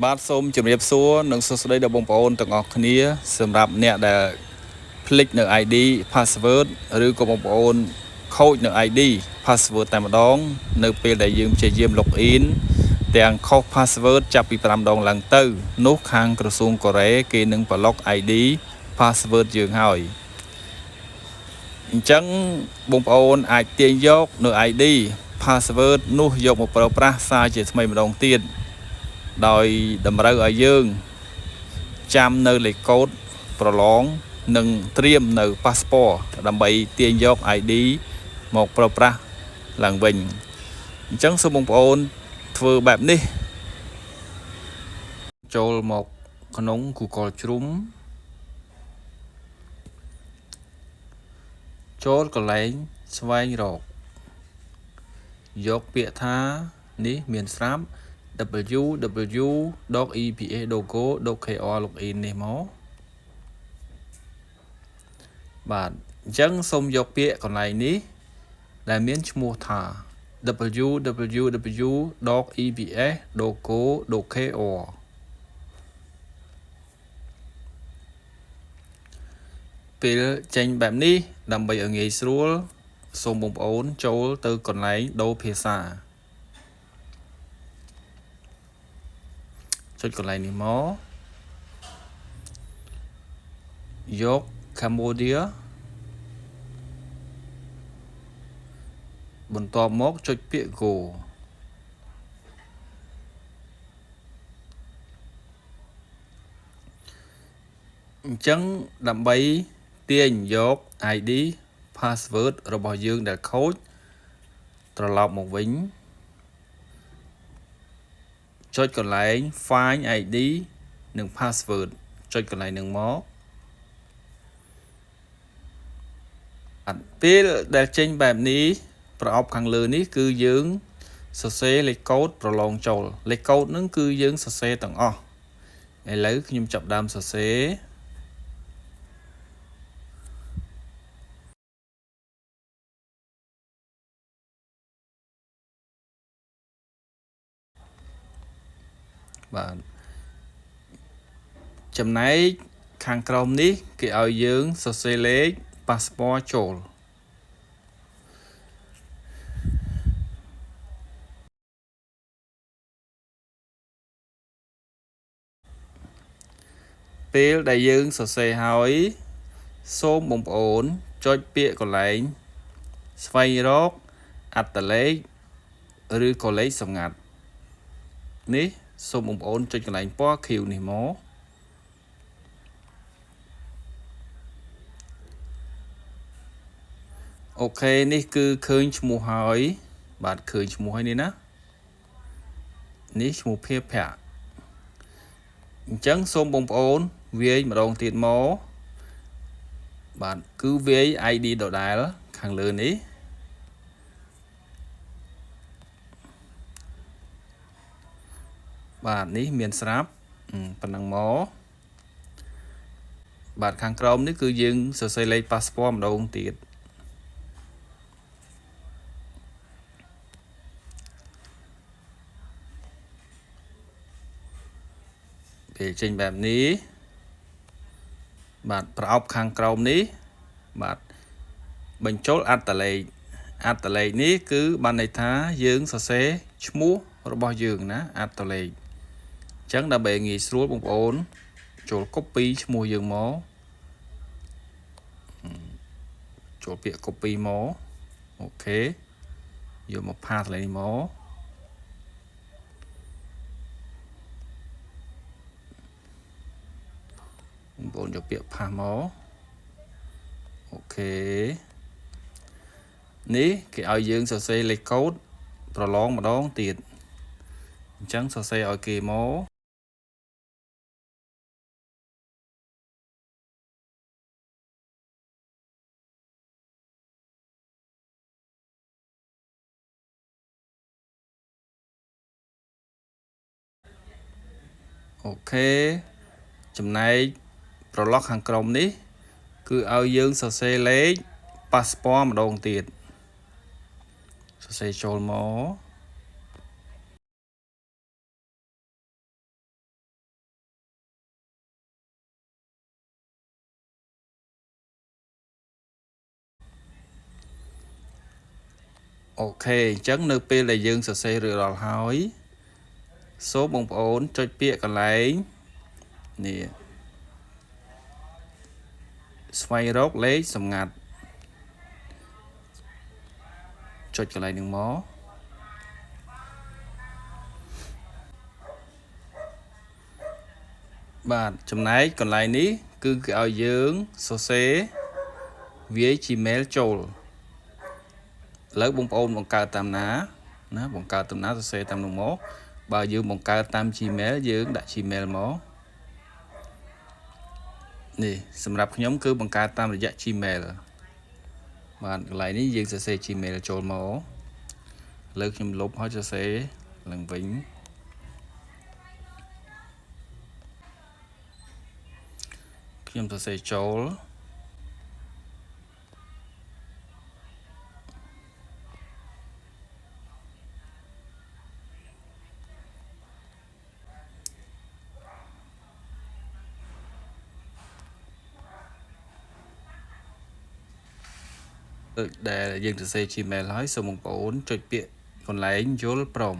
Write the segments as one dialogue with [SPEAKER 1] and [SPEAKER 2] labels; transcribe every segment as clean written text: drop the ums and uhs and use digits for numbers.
[SPEAKER 1] បាទសូមជម្រាបសួរនិងសួស្តីដល់បងប្អូនទាំងអស់គ្នាសម្រាប់អ្នកដែលភ្លេចនៅ ID password ឬក៏បងប្អូនខូចនៅ ID password តែម្ដង នៅពេលដែលយើងព្យាយាម login ទាំងខុស password ចាប់ពី5ដងឡើងទៅនោះខាងក្រសួងកូរ៉េគេនឹងប្លុក ID password យើងហើយអញ្ចឹងបងប្អូនអាចទាញយកនៅ ID password នោះយកមកប្រើប្រាស់សារជាថ្មីម្ដងទៀតដោយតម្រូវឲ្យយើងចាំនៅលេខកូដប្រឡងនិងត្រៀមនៅប៉ាសពតដើម្បីទាញយក ID មកប្រើប្រាស់ឡើងវិញអញ្ចឹងសូមបងប្អូនធ្វើបែបនេះចូលមកក្នុង Google Chrome ចូលកន្លែងស្វែងរកយកពាក្យថានេះមានស្រាប់ www.epa.go.kr login នេះមកបាទអញ្ចឹងសូមយកពាក្យកន្លែងនេះដែលមានឈ្មោះថា www.eps.go.kr ពេលចេញបែបនេះដើម្បីឲ្យងាយស្រួលសូមបងប្អូនចូលទៅកន្លែងដូរភាសាចុចកន្លែងនេះមកយក Cambodia បន្ទាប់មកចុចពាក្យ Go អញ្ចឹងដើម្បីទាញយក ID password របស់យើងដែលខូចត្រឡប់មកវិញចុចកន្លែង Find ID និង password ចុចកន្លែងនឹងមកអត់ពេលដែលចេញបែបនេះប្រអប់ខាងលើនេះគឺយើងសរសេរលេខកូដប្រឡងចូលលេខកូដហ្នឹងគឺយើងសរសេរទាំងអស់ឥឡូវខ្ញុំចាប់ដើមសរសេរបាទចំណែកខាងក្រោមនេះគេឲ្យយើងសរសេរលេខប៉ាសពតចូលពេលដែលយើងសរសេរហើយសូមបងប្អូនចុចពាក្យកន្លែងស្វែងរកអត្តលេខឬក៏លេខសម្ងាត់នេះសូមបងប្អូនចុចកន្លែងពណ៌ខៀវនេះមក OK នេះគឺឃើញឈ្មោះហើយបាទឃើញឈ្មោះហើយនេះណានេះឈ្មោះភៀបភៈអញ្ចឹងសូមបងប្អូនវាយម្ដងទៀតមកបាទគឺវាយ ID ដដែលខាងលើនេះបាទនេះមានស្រាប់ប៉ុណ្ណឹងមកបាទខាងក្រោមនេះគឺយើងសរសេរលេខប៉ាសពតម្ដងទៀតពេលចេញបែបនេះបាទប្រអប់ខាងក្រោមនេះបាទបញ្ចូលអត្តលេខអត្តលេខនេះគឺបានន័យថាយើងសរសេរឈ្មោះរបស់យើងណាអត្តលេខអញ្ចឹងដើម្បីងាយស្រួលបងប្អូនចូល copy ឈ្មោះយើងមកចូលពាក្យ copy មក OK យកមក paste កន្លែងនេះមកបងប្អូនយកពាក្យ paste មក OK នេះគេឲ្យយើងសរសេរលេខកូដប្រឡងម្ដងទៀតអញ្ចឹងសរសេរឲ្យគេមក OK ចំណែកប្រឡោះខាងក្រោមនេះគឺឲ្យយើងសរសេរលេខប៉ាសពតម្ដងទៀតសរសេរចូលមក OK អញ្ចឹងនៅពេលដែលយើងសរសេររួចរាល់ហើយសូមបងប្អូនចុចពាក្យកន្លែងនេះស្វែងរកលេខសម្ងាត់ចុចកន្លែងនឹងមកបាទចំណែកកន្លែងនេះគឺគេឲ្យយើងសរសេរវាយ Gmail ចូលឥឡូវបងប្អូនបង្កើតតាមណាណាបង្កើតតាមណាសរសេរតាមនោះមកបើយើងបង្កើតតាម Gmail យើងដាក់ Gmail មកនេះសម្រាប់ខ្ញុំគឺបង្កើតតាមរយៈ Gmail បាទកន្លែងនេះយើងសរសេរ Gmail ចូលមកលើខ្ញុំលុបហើយសរសេរឡើងវិញខ្ញុំសរសេរចូលដែលយើងសរសេរ Gmail ហើយសូមបងប្អូនចុចពាក្យកន្លែងយល់ព្រម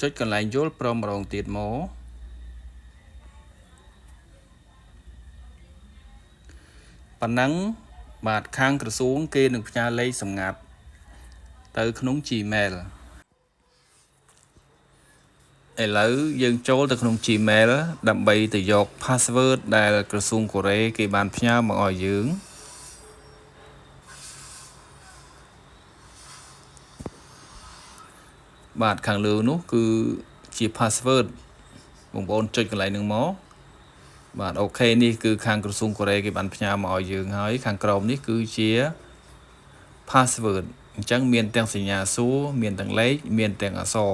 [SPEAKER 1] ចុចកន្លែងយល់ព្រមម្ដងទៀតមកប៉ុណ្ណឹងបាទខាងក្រសួងគេនឹងផ្ញើលេខសម្ងាត់ទៅក្នុង Gmail ឥឡូវយើងចូលទៅក្នុង Gmail ដើម្បីទៅយក password ដែលក្រសួងកូរ៉េគេបានផ្ញើមកឲ្យយើងបាទខាងលើនោះគឺជា password បងប្អូនចុចកន្លែងនឹងមកបាទ OK នេះគឺខាងក្រសួងកូរ៉េគេបានផ្ញើមកឲ្យយើងហើយខាងក្រោមនេះគឺជា password អញ្ចឹងមានទាំងសញ្ញាសួរមានទាំងលេខមានទាំងអក្សរ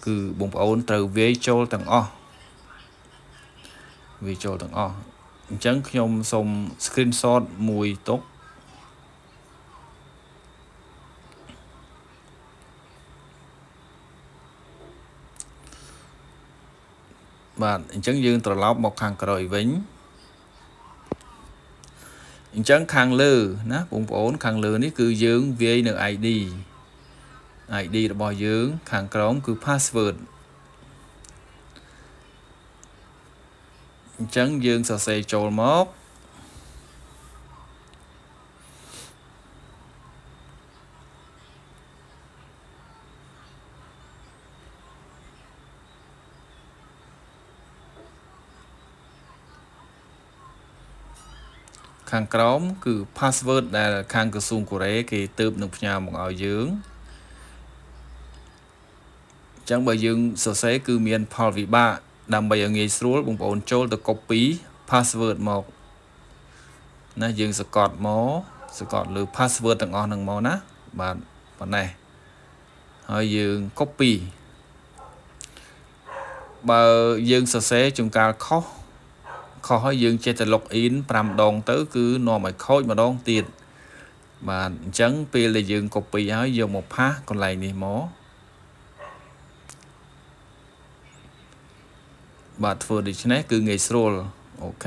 [SPEAKER 1] គឺបងប្អូនត្រូវវាយចូលទាំងអស់វាយចូលទាំងអស់អញ្ចឹងខ្ញុំសូម screenshot មួយទុកបាទអញ្ចឹងយើងត្រឡប់មកខាងក្រោយវិញអញ្ចឹងខាងលើណាបងប្អូនខាងលើនេះគឺយើងវាយនៅ ID របស់យើងខាងក្រោមគឺ password អញ្ចឹងយើងសរសេរចូលមកខាងក្រោមគឺ password ដែលខាងក្រសួងកូរ៉េគេទើបនឹងផ្ញើមកឲ្យយើងអញ្ចឹងបើយើងសរសេរគឺមានផលវិបាកដើម្បីឲ្យងាយស្រួលបងប្អូនចូលទៅ copy password មកណាយើងសកត់មកសកត់លើ password ទាំងអស់ហ្នឹងមកណាបាទប៉ុណ្ណេះហើយយើង copy បើយើងសរសេរជួនកាលខុសហើយយើងចេះតែ log in 5ដងទៅគឺនាំឲ្យខូចម្ដងទៀតបាទអញ្ចឹងពេលដែលយើង copy ហើយយកមកផាសកន្លែងនេះមកបាទធ្វើដូច្នេះគឺងាយស្រួល OK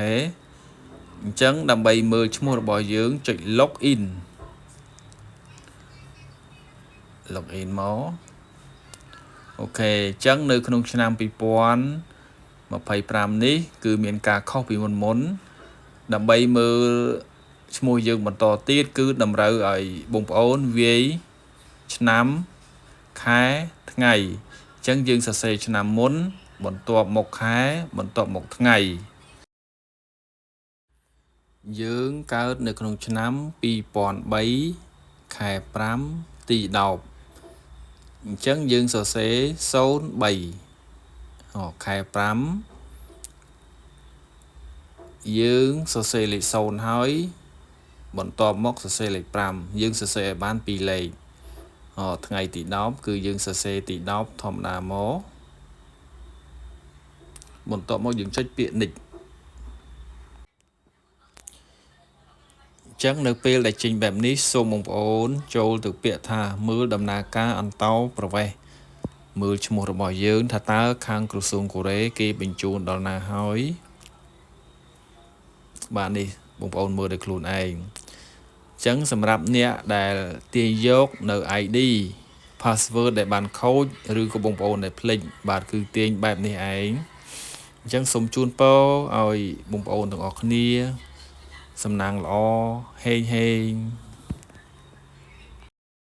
[SPEAKER 1] អញ្ចឹងដើម្បីមើលឈ្មោះរបស់យើងចុច log in log in មក OK អញ្ចឹងនៅក្នុងឆ្នាំ2025នេះគឺមានការខុសពីមុនដើម្បីមើលឈ្មោះយើងបន្តទៀតគឺតម្រូវឲ្យបងប្អូនវាយឆ្នាំខែថ្ងៃអញ្ចឹងយើងសរសេរឆ្នាំមុនបន្ទាប់មកខែបន្ទាប់មកថ្ងៃយើងកើតនៅក្នុងឆ្នាំ2003ខែ5ទី10អញ្ចឹងយើងសរសេរ03ខែ5យើងសរសេរលេខ0ហើយបន្ទាប់មកសរសេរលេខ5យើងសរសេរឲ្យបាន2លេខថ្ងៃទី10គឺយើងសរសេរទី10ធម្មតាមកបន្ទាប់មកយើងចុចពាក្យ next អញ្ចឹងនៅពេលដែលចេញបែបនេះសូមបងប្អូនចូលទៅពាក្យថាមើលដំណើរការអន្តោប្រវេសន៍ មើលឈ្មោះរបស់យើងថាតើខាងក្រសួងកូរ៉េគេបញ្ជូនដល់ណាហើយបាទនេះបងប្អូនមើលដោយខ្លួនឯងអញ្ចឹងសម្រាប់អ្នកដែលទាញយកនៅ ID password ដែលបានខូចឬក៏បងប្អូនដែលភ្លេចបាទគឺទាញបែបនេះឯងអញ្ចឹងសូមជូនពរឲ្យបងប្អូនទាំងអស់គ្នាសំណាងល្អហេងហេង។